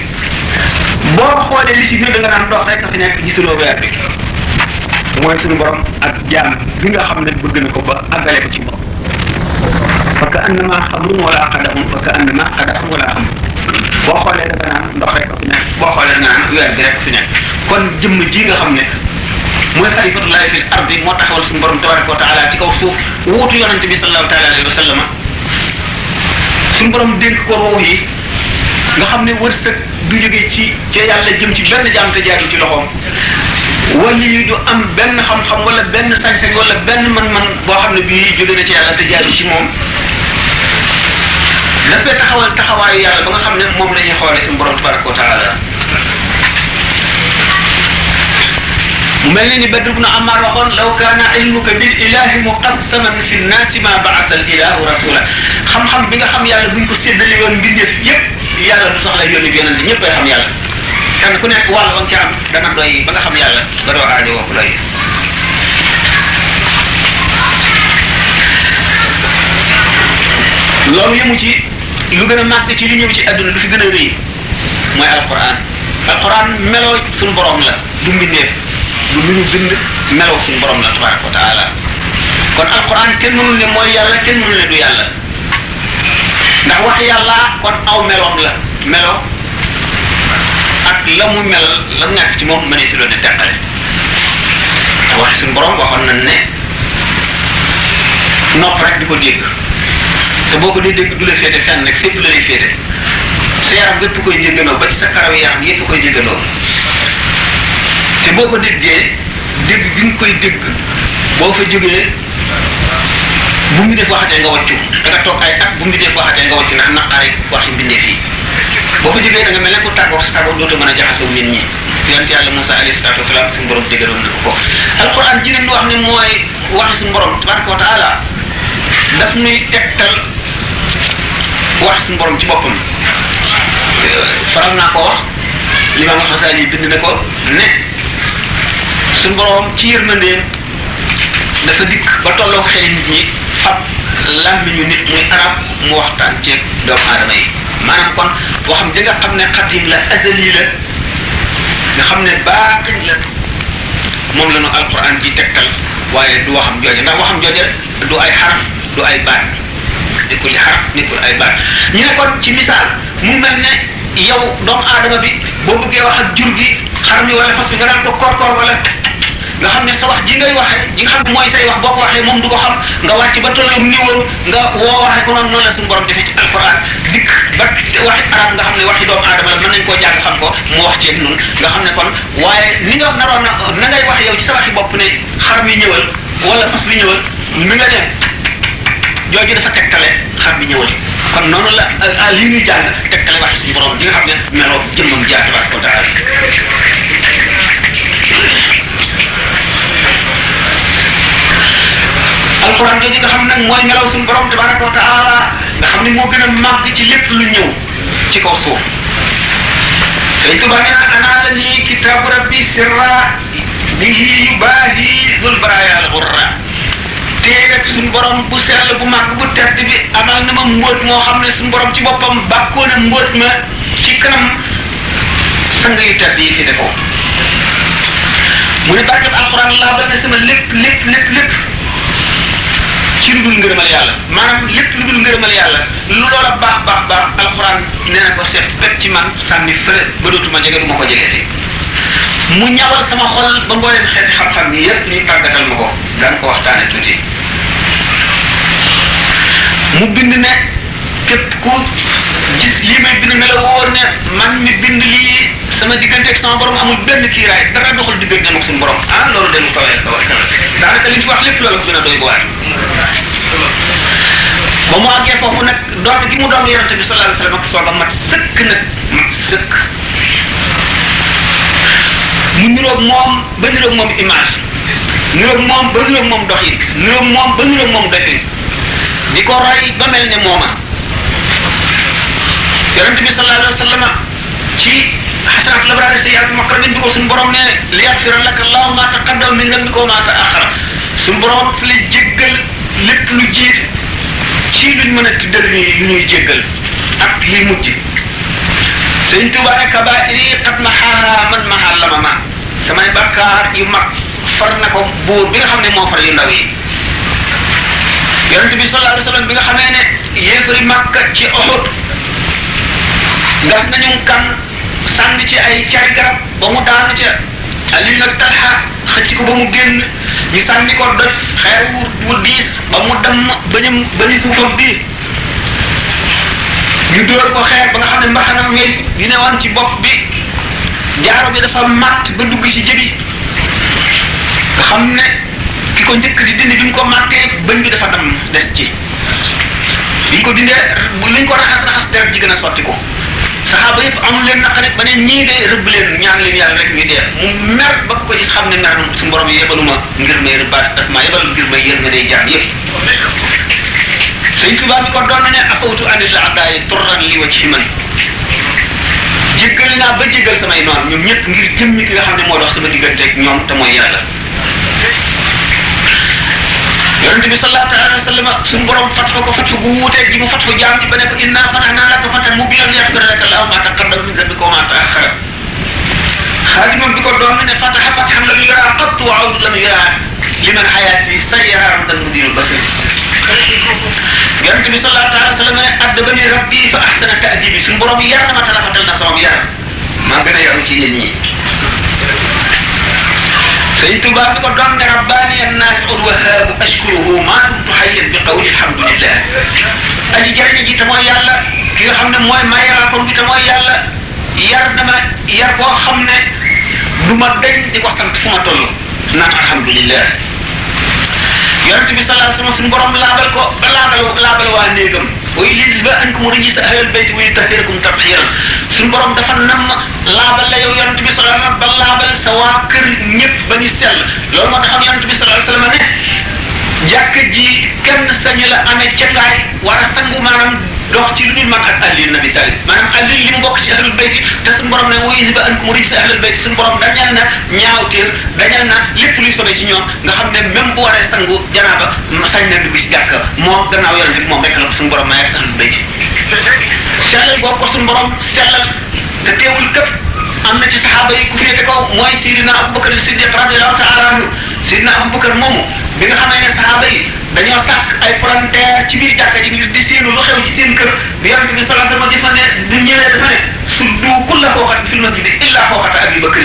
boo xoolee li si biir da nga daan ndox rek a fi nekk gisuloo weer bi mooy suñu borom ak jaam bi nga xam ne bëgg na ko ba àggale ko ci moom fa kaannama xamrun wala qadaxun fa kaannama qadaxun wala xamru boo xoolee da nga naan ndox rek a fi nekk boo xoolee da nga naan weer bi rek a fi nekk kon jëmm ji nga xam ne mooy xalifatullahi fil ardi moo taxawal suñu borom tabaraka wa taala ci kaw suuf wuutu yonente bi sallallahu taala alayhi wa sallam suñu borom dénk ko ruux yi nga xam ne wërsëg du jógee ci yàlla jëm ci benn jaam te jaarul ci loxoom wala yi du am benn xam-xam wala benn sañ-sañ wala benn man-man boo xam ne bii jóge na ci yàlla te jaarul ci moom dafay taxawal taxawaayu yàlla ba nga xam ne moom la ñuy xoolee suñu borom tabaraka wa taala mu mel ni Badr ibn Ammar waxoon law kaana ilmuka bil ilahi muqassaman fi nnaasi ma ba'atha al ilahu rasula xam-xam bi nga xam yàlla buñ ko séddale woon mbindeef yépp yàlla du soxla yónni bi yonente ñëpp ay xam yàlla kenn ku nekk wàll ba nga ca am dana doy ba nga xam yàlla ba doo aajo woo ko doy loolu yëmu ci lu gën a màgg ci li ñëw ci adduna lu fi gën a rëy mooy alquran meloo suñu borom la du mbindeef du lu ñu bind meloo suñu borom la tabaraka wa taala kon alquran kenn mënul ne mooy yàlla kenn mënul ne du yàlla ndax wax yàlla kon aw meloom la melo ak la mu mel la nekk ci moom mënee si loolu ne teqale te wax suñu borom waxoon nañ ne nopp rek di ko dégg te boo ko dee dégg du la féete fenn rek fépp la lay féete sa yaram yépp koy déggandoo ba ci sa karaw yaram yépp koy déggandoo te boo ko déggee dégg gi nga koy dégg boo fa jógee bu mu def waxatee nga wàccu da nga toog ay at bu mu def waxatee nga wàccu ndax naqari waxi mbindee fii boo ko jógee da nga mel ne ku tàggoo sa sago dootoo mën a jaxasoo nit ñi yonent yàlla Moussa alayhi salaatu wasalaam suñu borom dégaloon na ko alquran ji leen wax ne mooy waxi suñu borom tabaraka wa taala daf nuy tegtal wax suñu borom ci boppam faral naa ko wax Imaam Xasaali bind na ko ne suñu borom ci yërmandeem dafa dikk ba tolloo xel nit ñi fab làmmiñu nit muy arab mu waxtaan ceeg doomu aadama yi maanaam kon waxam di nga xam ne xatim la azali la nga xam ne baatin la moom la nu alquran ji tegtal waaye du waxam jooje ndax waxam jooje du ay xaraf du ay baat nekkul xaraf nekkul ay baat ñu ne kon ci misaal mu mel ne yow doomu aadama bi boo bëggee wax ak jur gi xar mi wala fas bi nga daan ko koor wala nga xam ne sa wax ji ngay waxee ji nga xam ne mooy say wax boo ko waxee moom du ko xam nga wàcc ba tollu niwam nga woo waxee ko noonu la suñu borom defee ci alquran dikk ba waxi arab nga xam ne waxi doomu aadama la mën nañ koo jàng xam ko mu wax ceeg nun nga xam ne kon waaye ni nga naroon na ngay wax yow ci sa waxi bopp ne xar mi ñëwal wala fas bi ñëwal mi nga dem jooju dafa tegtale xar mi ñëwal kon noonu la li ñuy jàng tegtale wax suñu borom bi nga xam ne meloo jëmmam jaar tabaraka wa taala alquran jooju nga xam nag mooy melaw suñu borom tabaraka wa taala nga xam ne moo gën a màgg ci lépp lu ñëw ci kaw suuf Sëñ Tuubaa nee na ana la nii kitaabu rabbi sirra bihi yubaahi dul baraaya al ghurra téereb suñu borom bu sell bu màgg bu tedd bi amal na ma mbóot moo xam ne suñu borom ci boppam bàkkoo na mbóot ma ci kanam sang yu tedd yi fi de ko mu ne barkeb alquran laabal na sama lépp ci lu dul ngërëmal yàlla maanaam lépp lu dul ngërëmal yàlla lu loola baax alxuraan nee na ko seet fekk ci man sànni fële ba dootuma jege bu ma ko jegeeti mu ñawal sama xol ba mbooleem xeeti xam-xam yi yépp ñu tàggatal ma ko daan ko waxtaane tuuti mu bind ne képp ku gis lii may bind ne la wóor ne man mi bind lii sama diggante ak sama borom amul benn kiiraay dara doxul diggante ak suñu borom loolu de lu kawee daanaka li ñu fi wax lépp loolu ko gën a doy bu waar ba mu àggee foofu nag doon gi mu doon yonente bi sallallahu alayhi wasallam ak soog a mat sëkk mu niroog moom ba niroog moom image niroog moom ba niroog moom doxin niroog moom ba niroog moom defin di ko roy ba mel ne mooma yonente bi sallallahu alayhi wasallam ci xasanaat labraari sayyi'aat muqarrabin bi ko suñu borom ne li yaghfira laka Allahu ma taqaddama min dhanbika wa ma ta'akhkhara suñu borom fi la jéggal lépp lu jiit ci luñ mën a tuddal nii lu ñuy jéggal ak li mujj Sëñ Tuubaa ne kabaa'iri qad mahaahaa man mahaa lamama samay bakkaar yu mag far na ko buur bi nga xam ne moo far yu ndaw yi yonente bi sallallahu alayhi wasallam bi nga xamee ne yéefari Makka ci Uhud gas nañu kan sànni ci ay cari garab ba mu daanu ca Ali nag Talha xëcc ko ba mu génn ñu sànni ko doj xeer wu diis ba mu dem bañu suufam bii ñu dóor ko xeer ba nga xam ne mbaxanam weñ yu ne woon ci bopp bi jaaro bi dafa matt ba dugg ci jëbi nga xam ne ki ko njëkk di dindi bi ñu ko mattee bëñ bi dafa dem des ci biñ ko dindee luñ ko raxas deret ji gën a sotti ko saxaaba yëpp amul leen naqarit ba ne ñii de rëbb leen ñaan leen yàlla rek ñu dee mu mer ba ko gis xam ne mer su borom yebaluma ngir may rëbbaat daf maa yebal ngir may yéen nga day jaam yëpp Sëñ Tuubaa mi ko doon na ne afawtu anil a'daa'i turran li wajhi man jéggal naa ba jéggal samay noonu ñoom ñëpp ngir jëmmi ki nga xam ne moo dox sama diggante ak ñoom te mooy yàlla yonente bi sallallahu alayhi wa sallam suñu borom fatfa ko fatfa bu wuuteeg ji mu fatfa jaam ci ba nekk inna fatahnaa laka fatan mubiinan liyaghfira laka Allahu maa taqaddama min dhanbika wa maa ta'akhkhara xaadimam bi ko doon ne fataha fathan lam yuraa qattu wa awdu lam yuraa liman hayaati sayyaraa ramdan mudiirul basiir yonente bi sallallahu alayhi wa sallam ne addabani rabbi fa ahsana ta'dibi suñu borom yar na ma te rafetal na sama yar maa gën a yaru ci nit ñi Sëñ Tuubaa bi ko doon ne rabbaani an-naafi'ul wahhaabu ashkuruhu maa dumtu hayyan bi qawli alhamdulillah aji jariñ ji te mooy yàlla ki nga xam ne mooy mayaakoon bi te mooy yàlla yar dama yar koo xam ne du ma dañ di ko sant fu ma toll naan alhamdulillah yonente bi sallallahu alayhi wasallam suñu borom laabal ko ba laabal waa néegam wa yuzhiba ankum rijsa ahlal bayti wa yutahhirakum tathiran suñu borom dafa nam laabal la yow yonente bi sallallahu alayhi wasallam ba laabal sa waa kër ñëpp ba ñu sell loolu moo tax yonente bi sallallahu alayhi wasallam ne jàkk ji kenn sañu la amee cangaay war a sangu maanaam dox ci lu dul man ak Ali ibn Abi Talib maanaam Ali li mu bokk ci ahlul bayti te suñu borom ne wa yuzhiba ankum rijsa ahlal bayti suñu borom dañal na ñaawteer dañal na lépp luy sobe ci ñoom nga xam ne même bu waree sangu janaaba sañ na dugg ci jàkk moo gannaaw yonente bi moom rek la ko suñu borom may ak ahlul bayti sellal boobu ko suñu borom sellal te teewul këpp am na ci saxaaba yi ku féete kaw mooy Sidina Abubakar Siddiq radiyallahu ta'ala anhu Sidina Abubakar moomu bi nga xamee ne saxaaba yi dañoo sàkk ay palanteer ci biir jàkka ji ngir di séenu lu xew ci seen kër bi yonente bi sallallahu alayhi wasallam dafa ne bu ñëwee dafa ne suddu kulla fawqatin fil masjidi illa fawqata Abi Bakr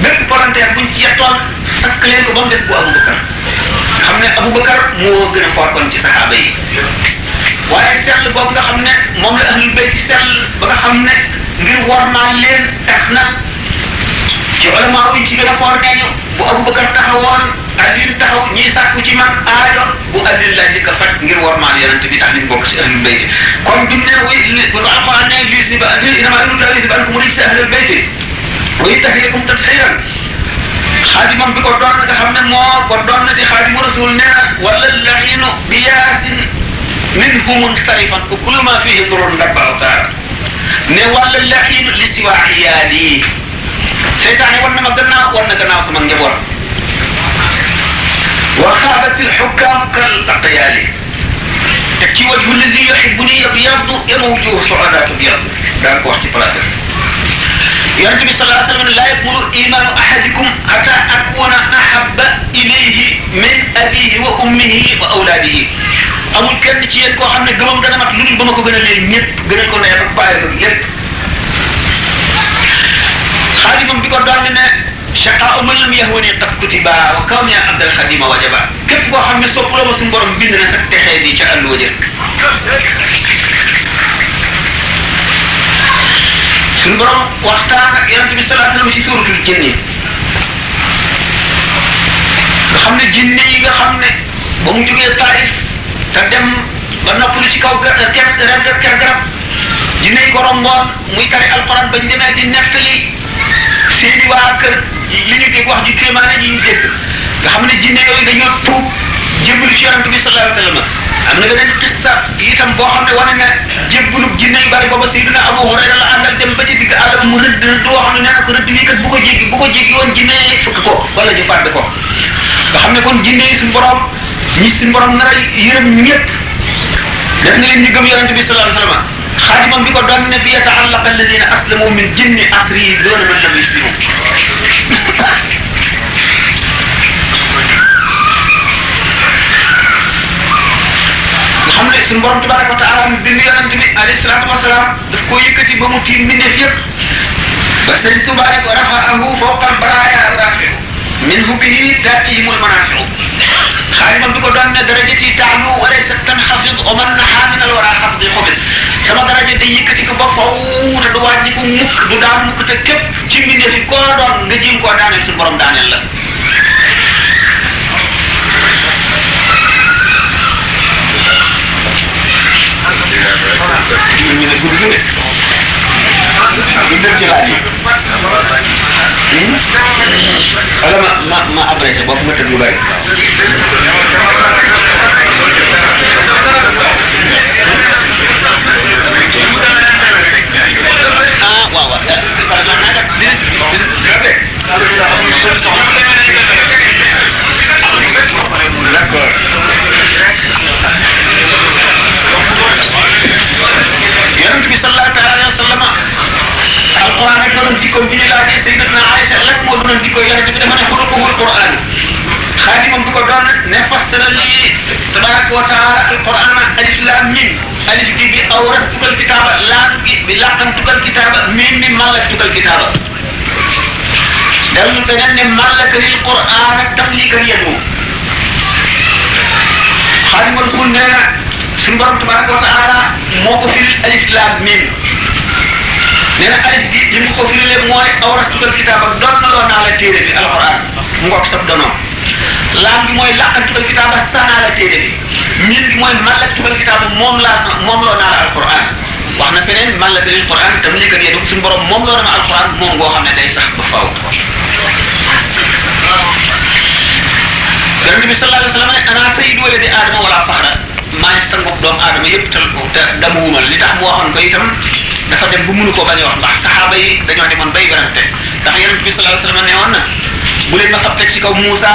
bépp palanteer buñ ci yettoon sakk leen ko ba mu des bu Abubakar nga xam ne Abubakar moo gën a foor kon ci saxaaba yi waaye sell boobu nga xam ne moom la ahlul bayt sell ba nga xam ne ngir wormaal leen tax na ci ulama yi ci gën a foor neñu bu Abubakar taxawoon Aliou taxaw ñi sàkku ci man aajo bu Aliou la njëkk a faj ngir wormaal yonent bi tax ñu bokk ci ahlul bayt kon duñ ne way bu alquran ne li si ba li inama la li si ban ko mu ci ahlul bayt way tahiyakum tadhiran xaadimam bi ko doon nga xam ne moo ko doon di xaadimu rasul ne wala lainu bi yaasin minhu munsarifan wa kullu ma fihi durrun dabba taala ne wala lainu li siwa iyaali seytaane war na ma gannaaw war na gannaaw sama njaboot wa xaabat alxukam kal aqyaali te ci wajhu allazi yuhibbuni yabyadu yama wujuhu suada tabyadu daan ko wax ci place yonent bi sallallahu alayhi wa sallam laa yakmulu imaanu ahadikum hatta akuna ahabba ilayhi min abihi wa ummihi wa awlaadihi amul kenn ci yéen koo xam ne gëmam dana mat lu dul ba ma ko gënalee ñëpp gënal ko ndeyam ak bàyyi ko lépp xaadimam bi ko doon ne shaqaa man lam yahwani qad kutiba wa kawni abdal xadima wajaba képp koo xam ne soppuloo ma suñu borom bind na sax texee di ca àll wajër suñu borom waxtaan ak yonent bi sallallahu alayhi wa sallam ci suuratul jinni nga xam ne jinne yi nga xam ne ba mu jógee Taif te dem ba noppalu ci kaw garab jinne yi ko romboon muy tari alquran bañ demee di nettali seeni waa kër li ñu dégg wax ji kéemaane ñi ñu dégg nga xam ne jinne yooyu dañoo tuub jébbalu ci yonent bi sallallahu alayhi wa sallam am na beneen xissa itam boo xam ne wane na jébbalub jinne yu bari booba Sayyidina Abu Hurayra la àndal dem ba ci digg àll mu rëdd rëdd woo xam ne nee na ko rëdd lii kat bu ko jéggi woon jinne yi fukk ko wala ñu fàdd ko nga xam ne kon jinne yi suñu borom ñi suñu borom nar a yërëm ñëpp def na leen ñu gëm yonent bi sallallahu alayhi wa sallam xaadimam bi ko doon ne bi yata'allaqa alladina aslamu min jinni asri doona man lam yuslimu xam ne suñu borom tabaraka wa taala mi bind yonent bi alayhi salaatu wa salaam daf koo yëkkati ba mu tiim mbindeef yëpp ba sëñ Tuubaa ne ko rafa'ahu fawqa al-baraaya rafi'u minhu bihi taatihimul manaafi'u xaadimam bi ko doon ne darajati ta'lu wa laysat tanxafid wa man nahaa min al-waraa xafdi xubid sama daraja day yëkkati ko ba faw te du wàññi ko mukk du daan mukk te képp ci mbindeef yi koo doon nga jéem koo daaneel suñu borom daaneel la ñu ne guddi gi de ñu dem ci laaj yi wala ma abrégé bopp ma tëdd lu bari ah waaw waaw d'accord yonent bi sallallahu alayhi wa sallam alquran ak doon jikko bi ñu laajee sayyidatuna Aïcha lan moo doon jikko yonent bi dafa ne xuluquhul quran xaadimam bi ko doon ne fassara lii tabaraka wa taala alquran alif lam mim alif gi bi awrat tukal kitaaba laam gi bi laqan tukal kitaaba mim bi malak tukal kitaaba dellu beneen ne malaka lil quran ak tamlikan yadu xaadimu rasul nee na suñu borom tabaraka wa taala moo ko firil alif lam mim nee na alif gi li mu ko firilee mooy awrastugal kitaab ak doon na loo naa la téere bi alquran mu ngoog sab donoom laam bi mooy laqantugal kitaab ak sa naa la téere bi mim bi mooy mallaktugal kitaab moom loo naa la alquran wax na feneen mallaka lil quran tam lii kat yéen suñu borom moom loo na ma alquran moom ngoo xam ne day sax ba faaw yonent bi sallallahu alayhi wa sallam ne ana sayyidu waladi aadama wala faxra maa ngi sangu doomu aadama yëpp te dama wumal li tax mu waxoon ko itam dafa dem bu mënu ko bañ a wax ndax saxaaba yi dañoo demoon bay werante ndax yonent bi sallallahu alayhi wa sallam ne woon na bu leen ma fab teg ci kaw Muusa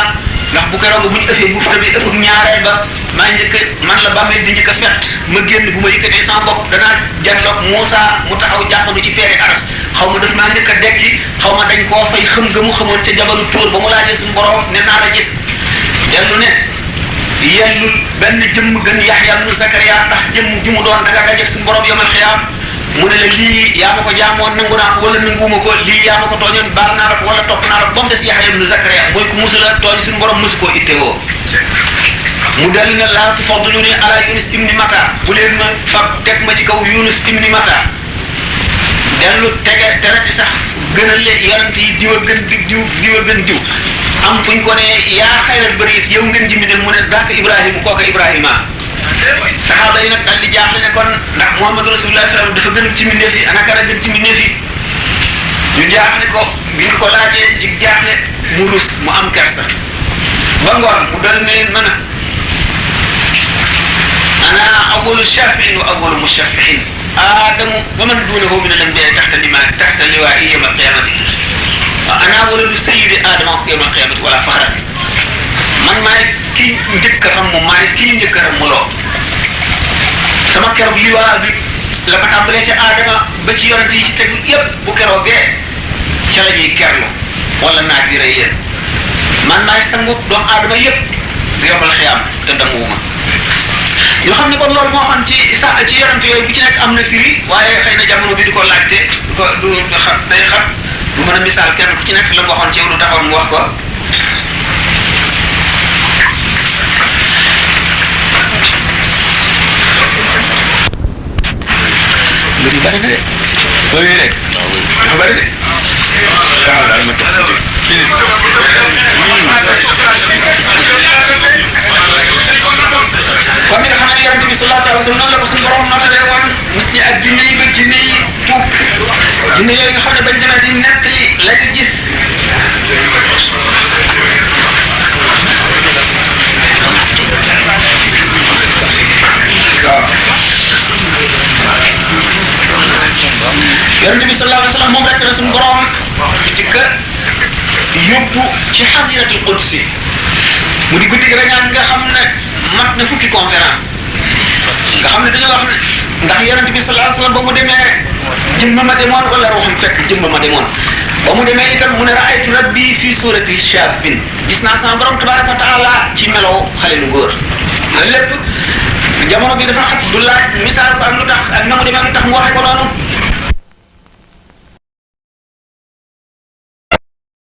ndax bu keroog bu ñu ëffee bufta bi ëffum ñaareel ba maa njëkk man la bàmmeel di njëkk a fett ma génn bu ma yëkkatee sama bopp danaa janloog Muusa mu taxaw jàppandu ci peere aras xaw ma daf maa njëkk a dekki xaw ma dañ koo fay xam nga mu xamoon ca jabalu tóor ba mu laajee suñu borom ne naa la gis dellu ne yellul benn jëmm gën Yaxya ibnu Zakariya ndax jëmm ji mu doon da nga dajeeg suñu borom yomal xiyaam mu ne la lii yaa ma ko jaamoon nangu naa ko wala nanguuma ko lii yaa ma ko tooñoon baal naa la ko wala topp naa la ko ba mu des Yaxya ibnu Zakariya mooy ku musu la tooñ suñu borom musu koo ittewoo mu dellu ne laa tufaddiluni ala Yunus ibni Mata bu leen ma fab teg ma ci kaw Yunus ibni Mata dellu tege terati sax gënal leen yonent yi diwa gën diwa gën diw am fuñ ko ne yaa xayral bëri it yow ngeen ji mi dem mu ne zaaka Ibrahima kooka Ibrahima saxaaba yi nag daal di jaaxle ne kon ndax Muhammadu Rasulullah sallallahu dafa gën ci mbindeef yi ana kara gën ci mbindeef yi ñu jaaxle ko bi ñu ko laajee ci jaaxle mu rus mu am kersa ba ngoon mu dal ne mën a ana awwalu shafi'in wa awwalu mushaffi'in aadamu wa man duunahu min al-anbiya'i tahta liwaa'i yawm al-qiyaamati ana waladu sayyidi aadama yawm al-qiyaamati wala faxra man maay kii njëkk a ramm maay kii njëkk a rammuloo sama keroog liwaa bi la ma tàmbalee ci aadama ba ci yonent yi ci tegu yëpp bu keroogee ca la ñuy kerlu wala naaj bi rey yéen man maay sangu doomu aadama yëpp yawmal qiyaam te damuwuma yoo xam ne kon loolu moo xam ci yonent yooyu bu ci nekk am na firi waaye xëy na jamono bi di ko laajte du xam day xam du mën a misaal kenn ku ci nekk la mu waxoon ci lu taxoon mu wax ko lu bari na de loolu rek dafa bari de waaw daal ma toog comme ni nga xam ne yonent bi sallallahu alayhi wa sallam noonu la ko suñu borom notalee woon nit ñi ak jinne yi ba jinne yi tuub jinne yooyu nga xam ne bañ demee di nekk li la ñu gis waaw yonent bi sallallahu alayhi wa sallam moom rek la suñu borom ci kër yóbbu ci xasiratul qudsi mu di guddi rañaan nga xam ne mat na fukki conférence nga xam ne dañoo wax ne ndax yonent bi sallallahu alayhi wa sallam ba mu demee jëmm ma demoon wala ruuxam fekk jëmm ma demoon ba mu demee itam mu ne raaytu rabbi fi surati shabin gis naa sama borom tabaraka wa taala ci melow xale lu góor loolu lépp jamono bi dafa xat du laaj misaal ko ak lu tax ak na mu demee lu tax mu waxe ko noonu